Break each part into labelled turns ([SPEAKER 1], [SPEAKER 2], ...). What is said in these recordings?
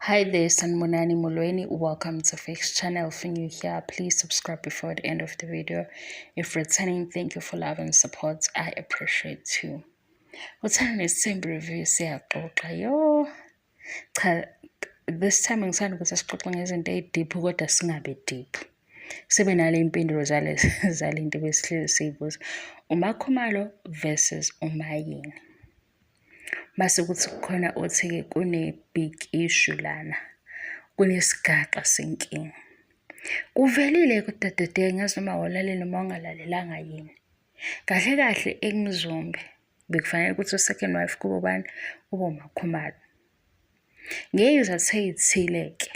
[SPEAKER 1] Hi there, Sanibonani Molweni. Welcome to Fix Channel. If you're new here, please subscribe before the end of the video. If returning, thank you for love and support. I appreciate you. Uthando Nesithembu review siyaxoxa yo. Cha, this time ngithanda ukuthi sixoxe ngezinto ey'deep kodwa singabe deep. Sibe nale impendulo zale zale nto besihlezi siyibuza. UMakhumalo versus uMayeni. Mase kuthi kukhona othi-ke kune-big issue lana, kunesigaxa senkinga. Kuvelile-ke udadede angazi noma wawulalela noma wangalalelanga yini. Kahle kahle ekumzumbe bekufanele ukuthi u-second wife kube ubani? Kube uMakhumalo. Ngezizathu ey'thile-ke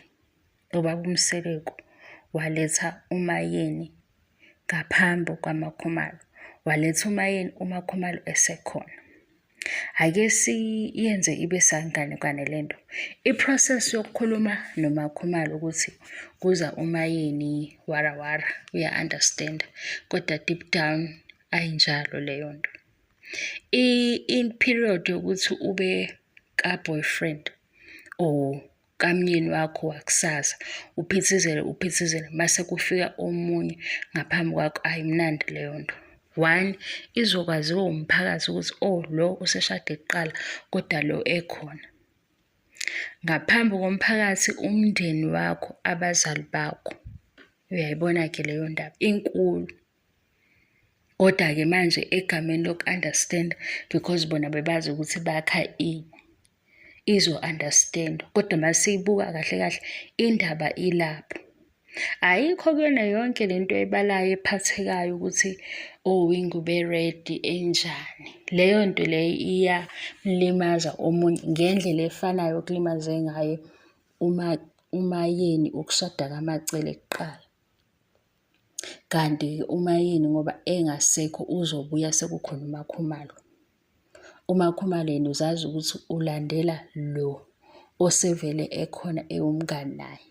[SPEAKER 1] ubaba uMseleku waletha uMayeni ngaphambi kwaMakhumalo, waletha uMayeni uMakhumalo esekhona. Ake siyenze ibe sanganekwane le nto. I-process yokukhuluma noMakhumalo ukuthi kuza uMayeni warawara uya-understand-a kodwa deep down ayinjalo leyo nto. I-period yokuthi ube ka-boyfriend or kamyeni wakho wakusasa uphithizele uphithizele mase kufika omunye ngaphambi kwakho ayimnandi leyo nto. One, izokwaziwa umphakathi ukuthi oh lo useshade kuqala kodwa lo ekhona. Ngaphambi komphakathi umndeni wakho, abazali bakho. Uyayibona-ke leyo ndaba inkulu. Kodwa-ke manje egameni loku-understand-a because bona bebazi ukuthi bakha ini, izo-understand-wa. Kodwa uma siyibuka kahle kahle indaba ilapho. Ayikho kuyona yonke le nto oyibalayo ephathekayo ukuthi oh ingubo e-red enjani. Leyo nto leyo iyamlimaza omunye ngendlela efanayo okulimaze ngayo uMaYeni ukushada kaMaCele kuqala. Kanti uMaYeni ngoba engasekho uzobuya sekukhona uMaKhumalo. UMaKhumalo yena uzazi ukuthi ulandela lo osevele ekhona ewumngani naye.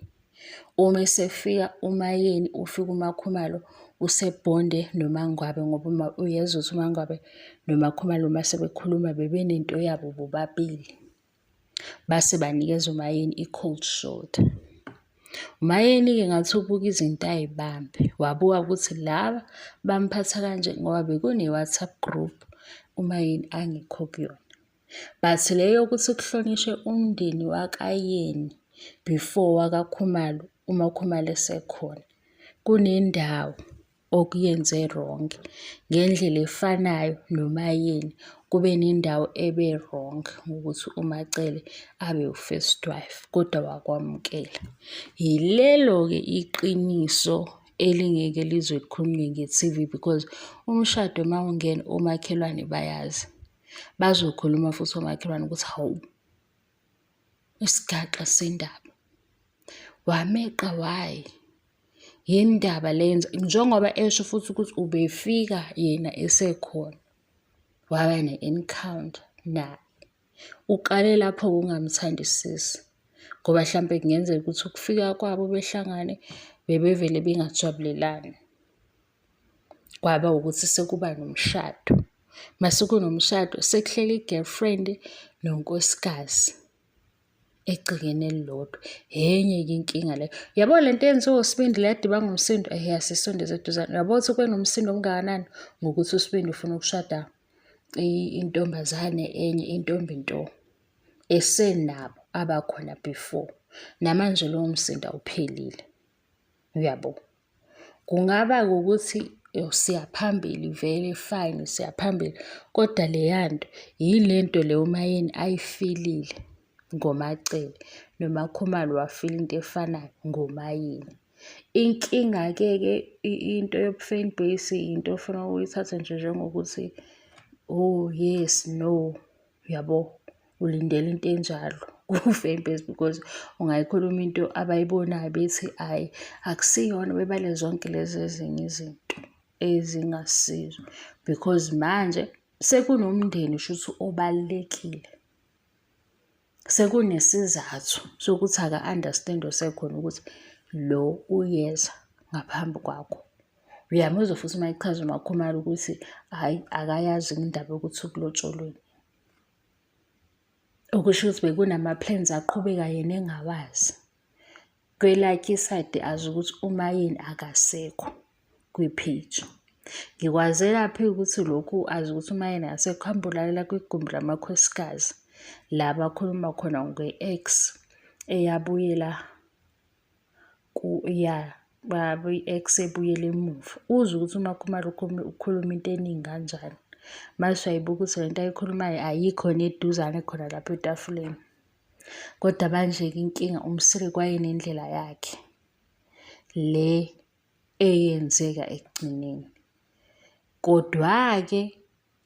[SPEAKER 1] Uma esefika uMaYeni ufika uMaKhumalo usebhonde noMaNgwabe ngoba uma uyezwa ukuthi uMaNgwabe noMaKhumalo uma sebekhuluma bebenento yabo bobabili. Base banikeza uMayeni i-cold shoulder. UMayeni-ke ngathi ubuka izinto ay'bambe, wabuka ukuthi laba bamphatha kanje ngoba bekune-WhatsApp group uMayeni angekho kuyona. But le yokuthi kuhlonishwe umndeni wakaYeni before wakaKhumalo, uMaKhumalo esekhona, kunendawo okuyenze wrong. Ngendlela efanayo noMayeni kube nendawo ebe wrong ngokuthi uMaCele abe u-first wife kodwa wakwamukela. Yilelo-ke iqiniso elingeke lize likhulunywe nge-T_V because umshado uma ungena omakhelwane bayazi. Bazokhuluma futhi omakhelwane ukuthi hawu, isigaxa sendaba. Wameqa why? Yini ndaba le yenza njengoba esho futhi ukuthi ubefika yena esekhona waba ne-encounter naye. Uqale lapho ukungamthandisisi ngoba hlampe kungenzeka ukuthi ukufika kwabo behlangane bebevele bengajabulelani. Kwaba ukuthi sekuba nomshado. Mase kunomshado sekuhleli i-girlfriend nonkosikazi. Egcekeni elilodwa. Enye-ke inkinga leyo. Yabo le nto eyenziwa uSibindi le yadibanga ngomsindo, ehe asisondeze eduzane. Uyabo ukuthi kube nomsindo omngakanani ngokuthi uSibindi ufuna ukushada intombazane enye intombi nto esenabo abakhona before. Namanje lowo msindo awuphelile. Uyabo? Kungaba ukuthi siyaphambili vele fine siyaphambili, kodwa leya nto yile nto le uMaYeni ayifilile ngoMaCele noMaKhumalo wafila into efanayo ngoMaYeni. Inkinga-ke ke into yobu-fan base into ofuna ukuyithatha nje njengokuthi oh yes, no, uyabo? Ulindele into enjalo ku-fan base because ungayikhuluma into abayibonayo bethi hhayi akusiyona bebale zonke lezi ezinye izinto ezingasizo because manje sekunomndeni shuthi obalulekile. Sekunesizathu sokuthi aka-understand osekhona ukuthi lo uyeza ngaphambi kwakho. Uyamuzwa futhi uma echaza uMakhumalo ukuthi hhayi akayazi indaba yokuthi kulotsholweni. Okusho ukuthi bekunama-plans aqhubeka yena engawazi. Kwelakhe isayidi azi ukuthi uMaYeni akasekho kwi-page. Ngikwazelaphi ukuthi lokhu azi ukuthi uMaYeni akasekho, hamba ulalela kwigumbi lamakhosikazi la bakhuluma khona nge-ex eyabuyela ya i-ex ebuyele emuva. Uzwe ukuthi uMaKhumalo ukhuluma into eningi kanjani. Mase uyayibuka ukuthi le nto ayikhulumayo ayikho neduzane khona lapho etafuleni. Kodwa manje-ke inkinga uMseleku wayenendlela yakhe le eyenzeka ekugcineni. Kodwa-ke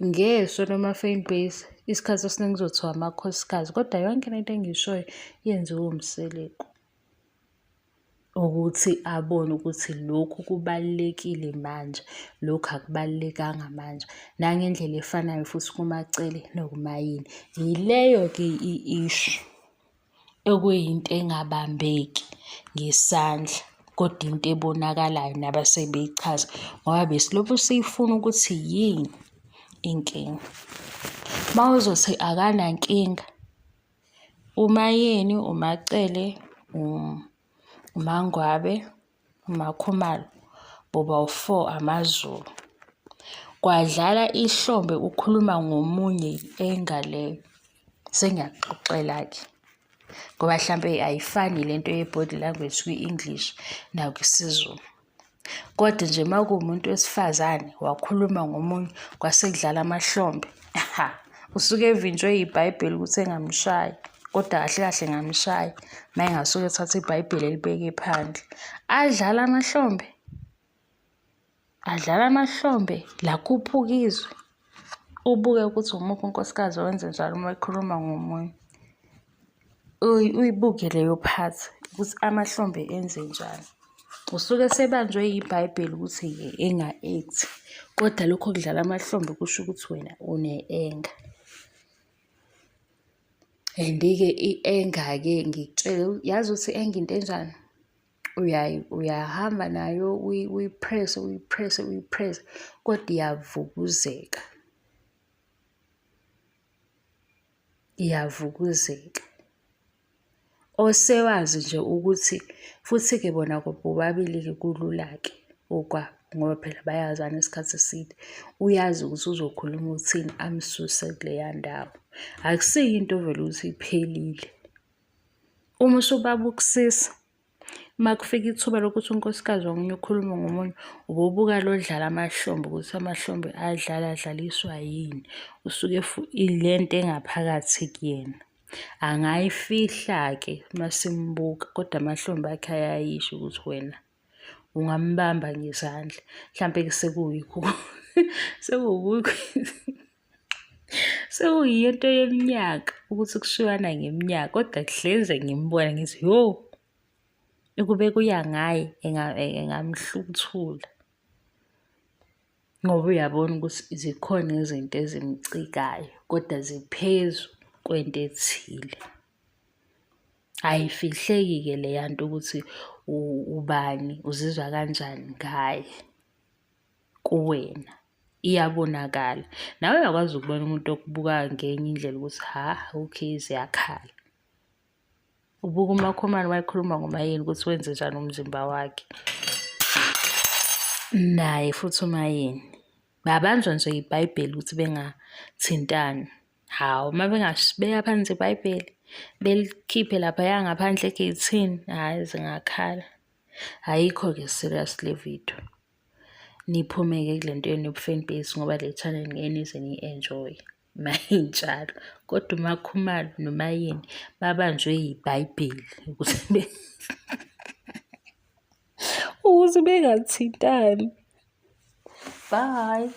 [SPEAKER 1] ngeso noma-fan base isikhathi esiningi kuzothiwa amakhosikazi kodwa yonke lento engiyishoyo yenziwe uMseleku. Ukuthi abone ukuthi lokhu kubalulekile manje, lokhu akubalulekanga manje. Nangendlela efanayo futhi kuMaCele nokuMaYeni. Yileyo-ke i-issue okuyinto engabambeki ngesandla kodwa into ebonakalayo nabasebeyichaza ngoba besilokhu siyifuna ukuthi yini inkinga. Uma uzothi akanankinga uMaYeni, uMaCele, uMaNgwabe, uMaKhumalo bobawu-four amaZulu. Kwadlala ihlombe ukhuluma ngomunye i-anger leyo. Sengiyakuxoxela-ke ngoba hlampe ayifani le nto ye-body language kwi-English nakwisiZulu. Kodwa nje uma kuwumuntu wesifazane wakhuluma ngomunye kwase kudlala amahlombe, ha, usuke evinjwe yibhayibheli ukuthi engamshayi. Kodwa kahle kahle engamshaya uma engasuke ethatha ibhayibheli elibeke phandle. Adlala amahlombe, adlala amahlombe lakhuphuka izwi. Ubuke ukuthi umuphi unkosikazi owenze njalo uma ekhuluma ngomunye. Uyibuke leyo part ukuthi amahlombe enze njani. Usuke esebanjwe yibhayibheli ukuthi enga-act-i kodwa lokho kudlala amahlombe kusho ukuthi wena une-anger. And-ke i-anger-ke ngikutshele, yazi ukuthi i-anger into enjani? Uyahamba nayo uyi-press-e, uyi-press-e, uyi-press-e kodwa iyavukuzeka. Iyavukuzeka. Osewazi nje ukuthi futhi-ke bona bobabili-ke kulula-ke okwabo ngoba phela bayazana isikhathi eside. Uyazi ukuthi uzokhuluma uthini amsuse kuleya ndawo. Akusiyo into ovele uthi iphelile. Uma usubabukusisa Uma kufika ithuba lokuthi unkosikazi womunye ukhulume ngomunye, ubobuka lo odlala amahlombe ukuthi amahlombe adlala adlaliswa yini. Usuke le nto engaphakathi kuyena. Angayifihla-ke uma simbuka kodwa amahlombe akhe ayayisho ukuthi wena ungambamba ngezandla. Mhlampe-ke sekuyikho Sekuyinto yeminyaka ukuthi kushiywana ngeminyaka kodwa hleze ngimbona ngithi yo ukube kuya ngaye engamhluthula ngoba uyabona ukuthi zikhona izinto ezimcikayo kodwa ziphezu kwento ethile. Ayifihleki-ke leya nto ukuthi ubani uzizwa kanjani ngaye. Kuwena iyabonakala. Nawe uyakwazi ukubona umuntu okubuka ngenye indlela ukuthi ha okay ziyakhala. Ubuka uMakhumalo wayekhuluma ngoMayeni ukuthi wenze njani umzimba wakhe. Naye futhi uMayeni. Babanjwa nje iBhayibheli ukuthi bengathintani. Hawu uma bengasibeka phansi iBhayibheli belikhiphe laphaya ngaphandle egeyithini, hhayi zingakhala. Ayikho-ke serious le video. Niphume-ke kule nto yenu yobu-fan base ngoba le channel ngeke nize niyi-enjoy-e mayinjalo. Kodwa uMaKhumalo noMaYeni babanjwe yibhayibheli ukuthi ukuthi bengathintani. Bye.